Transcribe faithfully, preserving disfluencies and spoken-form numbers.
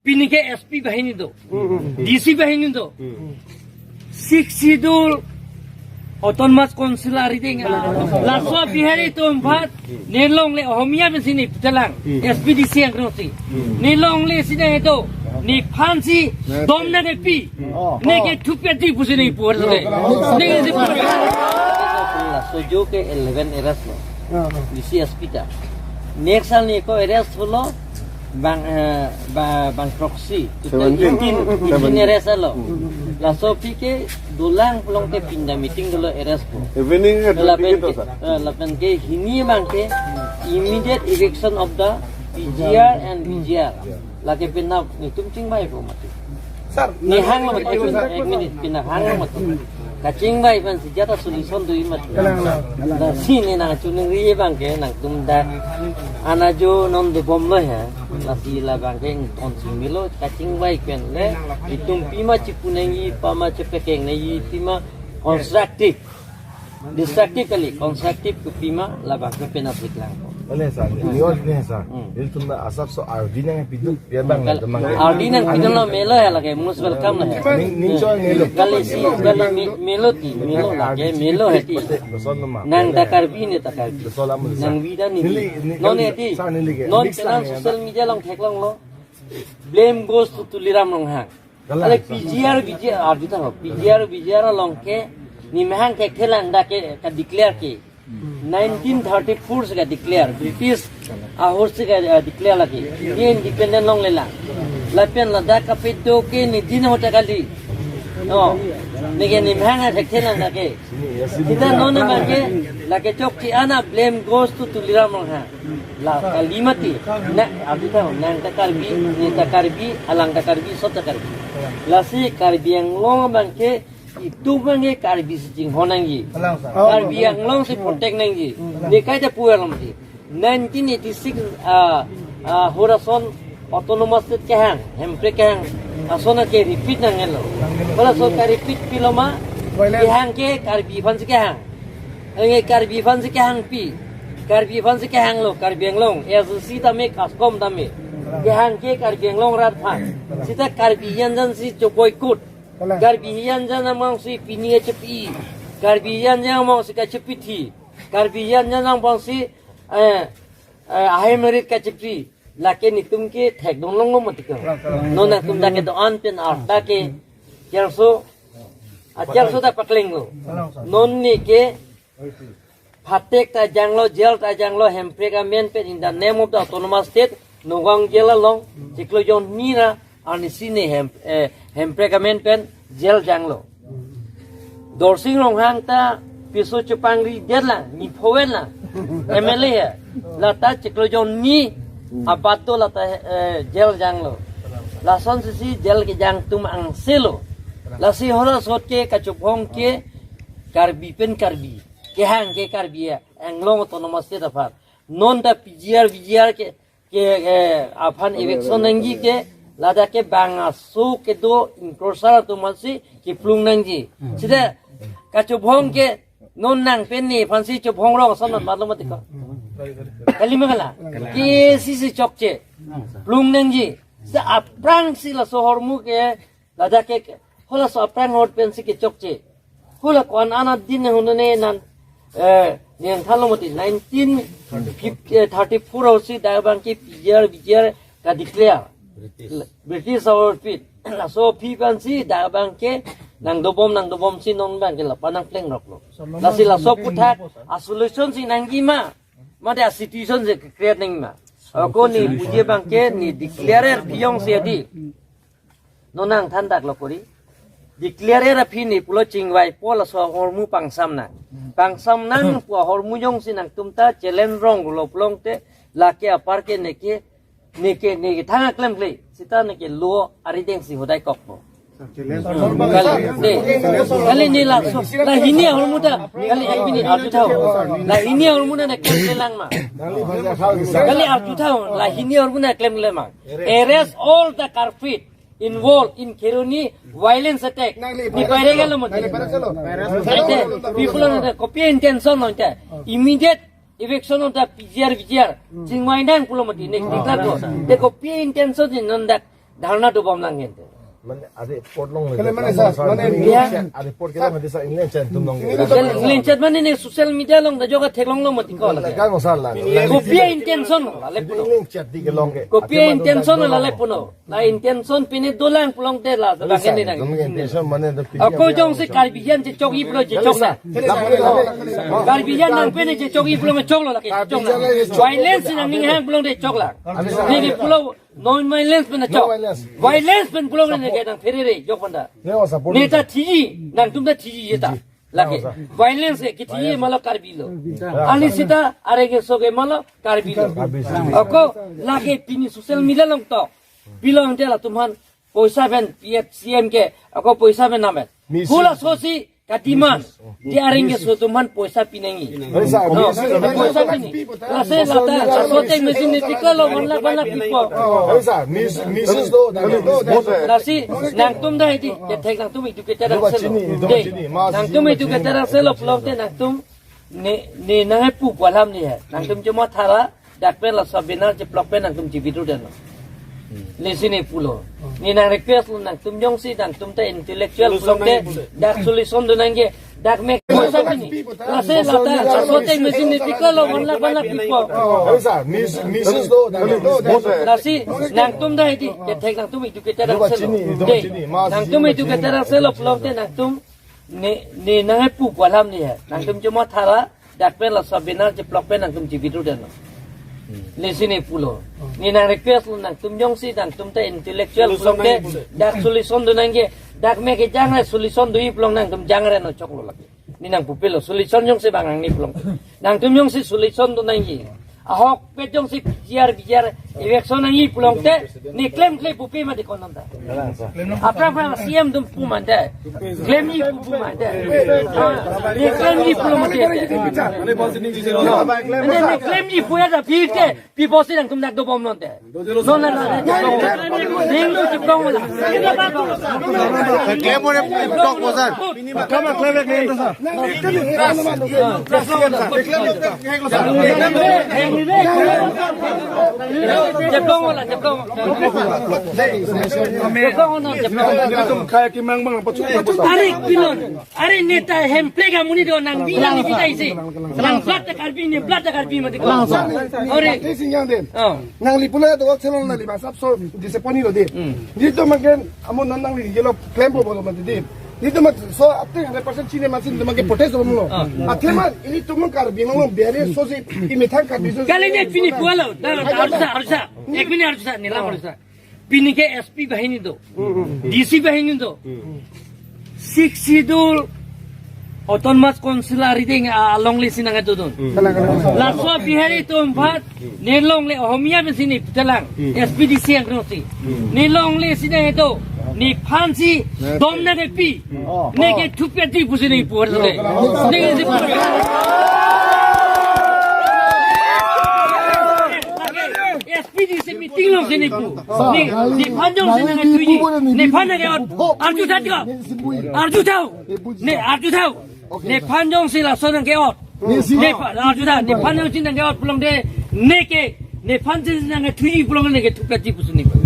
Pini ke S P bahini do. D C bahini do. Sixth Schedule Autonomous Council arideng. Laso Bihari atum aphan ne longle Ohomia pensi ne putelang. S P D C angkrosi. Ne longle si ne do. Nephansi dom nangkepi. Ne ke thupet di pusi ne pu le. Ne ke si pu. Laso jo ke eleven arrest lo. D C S P ta. Next sal ne ko arrest holo. Bang, eh, ba, bang proxy. Total seventeen. Eighteen, eighteen arrest lo. Laso aphi ke dolang pulote pinda meeting dolo arrest po. Evening at Lapen twenty ke, sir. Eh, lapen ke hini abang ke immediate eviction of the P G R and V G R. Lake penap netum chingvai po mati. Sir, ne hang lo mati, ek minute, ek minute, pina hang lo mati. Kachingvai aphan si jata solution do-i mati. Kalang, kalang. Lasi ne nangchiningri abang ke nangtum dak ana jo non dobom lo he. Lasi labang ke ongsi melo kachingvai pen le. Itum pima chipu nangji, pima chepekeng nangji, pima constructive. Destructive kali, constructive ke pima labang ke penap siklang. Ole sir, ni or ni sir. Hmm. Ilitum asapso ardi nangpidun, ya bang, Kal-, teman. Ardi nangpidun lo melo ya lake, most welcome lo ya. Ning, ning choi melo. Kali si, kali me-, melo ti, melo lake, melo he ti. Beson lo ma. Nang ta Karbi ne ta Karbi. Beson lo ma. Nang vida ne. Neli, ni, non he ti. Sir, neli ke. Non mix kenang lang ya, social media along theklong lo. Blame goes to Tuliram Ronghang. Kalang. Ale P G R, V G R, arju ta ho. P G R, V G R along ke, ne mehang thekthelang dak ke, ka declare ke. Nineteen thirty-four si ka declare. British ahut si ka, eh, declare lake. India independent longlelang. Lapen ladak kapedo ke ne din ho ta kali. No. Ne ke ne mehang thekthelang dak ke. Sita non ne abang ke, lake chokche ana blame goes to Tuliram Ronghang. La kali mati, na, arju ta ho, nang ta Karbi, ne ta Karbi, alang ta Karbi, sot ta Karbi. Lasi Karbi Anglong abang ke, itum abang ke Karbi si chinghon nangji. Kalang, sir. Karbi Anglong si protect nangji. Hmm. Ne kaita puer lo mati. Nineteen eighty-six, ah, ah, Haorason Autonomous State kehang, Hemprek kehang, ason ke repeat nangjilo. Hala ason ka repeat pi lo ma, violence. Kehang ke Karbi aphan si kehang. Anke Karbi aphan si kehang pi. Karbi aphan si kehang lo, Karbi Anglong. S C tame, KASCOM tame. Kehang ke Karbi Anglong rat aphan. Sita Karbi anjan si choboi kut. Kalang. Karbi anjan among si pini kachepi. Karbi anjan among si kachepi thi. Karbi anjan among si, eh, eh, ahai merit kachepi. Lake netum ke thekdun longlo mati ko. Kalang, kalang. Non nangtum dak kedo-an pen arta ke. Cherso. A cherso ta pakleng lo. Kalang, kalang. Non ne ke phatek ta janglo, jail ta janglo, Hemprek amen pen in the name of the autonomous state, Nagaon jail along, chiklo jonni ra, arnisi ne hem, eh, Hemprek amen pen jail janglo. Dorsing Ronghang ta piso chepangri det lang, ni phoven lang, M L A he. Lata chiklo jonni, abato lata, eh, jail janglo. Lason sisi jail kejang atum angse lo. Lasi hala asot ke kachobhong ke Karbi pen Karbi. Kehang ke Karbi Anglong Autonomous State aphan. Non ta P G R, V G R ke, ke, ke aphan eviction nangji ke, ladak ke bang aso kedo encroacher atum aphan si keplung nangji. Sita kachobhong ke non nang pen nephan si chobhong rong ason non matlo mati ko. Kali ma kalang. Ke si si chokche. Plung nangji. Sita aphrang si laso ahormu ke, ladak ke, hala aso aphrang ahut pen si kechokche. Hala ko-an ana din ne hunu ne nan, eh, ne nangthanlo mati nineteen thirty-four ahut si dak abang ke P G R, V G R ka declare. British. British ahut pi. Laso aphi pen si dak abang ke nangdobom, nangdobom si non abang ke lapu nangpleng rok lo. Lasi laso aphuthak a solution si nangji ma. Mate a situation si create nangji ma. Ako ne puji abang ke ne declare piyong si adi. Non nangthan dak lo kori. Declare aphi ne pulo chingvai po laso ahormu pangsam nang. Pangsam nang pu ahormu jongsi nangtum ta challenge rong lo pulote lake apar ke ne ke, ne ke, ne ke thang aklem kle. Sita ne ke lo arideng si hodai kokpo. Kali, de. Kali ne laso, la hini ahormu ta, kali ek minute arju tha ho. La hini ahormu ta ne klem kle lang ma. Kali arju tha ho, la hini ahormu ta klem kle ma. Arrest all the culprit involved in Kheroni violence attack. Ne paireng lo mati. Ante, people on the kopi intention lo ante. Immediate eviction of the P G R, V G R. Chingvai nang pulo mati. Ne declare ko. Te kopi intention si non dak Dharna dobom lang gente. Mane, adi report long Kale mane sa, mane Ingleng chat, adi report kala mane sa Ingleng chat tum long. Ingleng chat mane ne social media along ta jok theklonglo mati ko la. Kang sa la. Kopi a-intention la le puno. Ingleng chat di kelong ke. Kopi a-intention la le puno. La intention pine dolang pulote la, la ke ne nang. Intention mane to. Ako jongsi Karbi an chechokji pulo chechok la. Karbi an nang pine chechokji pulo choklo la ke chok la. Violence nangning hang pulote chok la. Ne ke pulo non-violence pine chok. Non-violence. Violence pine pulo ne ke nang pherere jok panda. Ne ta thiji, nangtum ta thiji jeta. Lake violence ke kithi malo Karbi lo. Ani sita areng keso ke malo Karbi lo. Ako lake pini social media along to. Pulote latum aphan poisa pen P F C M ke ako poisa pen namen. Hula sosi katiman. Di areng keso atum aphan poisa pinangji. Poisa pini. Lasi lata asote machine ne tiklo one lakh one lakh pipo. Lasi nangtum ta hedi kethek nangtum educated angselo. Nangtum educated angselo pulote nangtum ne ne nangpu pu alam ne. Nangtum chuma thara dak pen laso banner cheplok pen nangtum chibidru den. Lesi ne pulo. Ne nang request lo nangtum jongsi nangtum ta intellectual pulote dak solution do nangji. Dak me poisa pini. Lasi lata asote machine ne tiklo one lakh one lakh pipo. Lasi nangtum ta hedi kethek nangtum educated angselo. Nangtum educated angselo pulote nangtum ne ne nangpu pu alam ne. Nangtum chuma thara dak pen laso banner cheplok pen nangtum chibidru den. Lesi ne pulo. Ne nang request lo nangtum jongsi nangtum ta intellectual pulote dak solution do nangji. Dak me kejang re solution doji pulo nangtum jang re no choklo lake. Ne nang pupelo solution jongsi bang nang ne pulo. Nangtum jongsi solution do nangji. Ahokpet jongsi P G R, V G R eviction nangji pulote ne klemkle pupe mati konam ta. Aphrang aphrang C M atum pu mati. Klemji pu pu mati. Ah, ne klemji pulo mati. Ne, ne klemji pu ya ta pite. Pipo si nangtum dak dobom nonte. Non la la. Ningno chepong la. Klem ore tok bosan. Kama klem ek nento sa. Chepong la, chepong. Chepong la, chepong. Tum kaya kimang bang apa cukup. Tarik pilon. Are neta hemple amonit do nang bi nang bi tai si. Nang blood ta Karbi ne blood ta Karbi mati ko. Are. Isi yang den. Oh. Nangli pula do selong nangli bang sap so disappoint lo de. Hmm. Di to makan amo non nangli yelo klempo bolo mati de. Di to mat so ate hundred percent chine masin to makan protest lo. Ah. Ate ma ili to mang Karbi mang bere so si imethang Karbi so. Kali ne pini pualo. Dah, harus harus. Ek minit harus ni lam harus. Pini ke S P bahini do, D C bahini do, Sixth Schedule Autonomous Council arideng alongle si nangdodun. Laso Bihari atum aphan ne longle Ohomia pensi ne putelang, S P D C angno si. Ne longle si nangdo, nephan si dom nangkepi, ne ke thupet di pusi ne puar le. Ne ke si puar. S P D C meeting along si ne pu. Ne, nephan jongsi nangthuji. Nephan nangke-ot. Arju tha ko. Arju tha. Ne, arju tha. Nephan jongsi laso nangke-ot. Nephan, arju tha. Nephan jongsi nangke-ot pulote. Ne ke. Nephan jongsi nangthuji pulote ne ke thupet di pusi ne pu.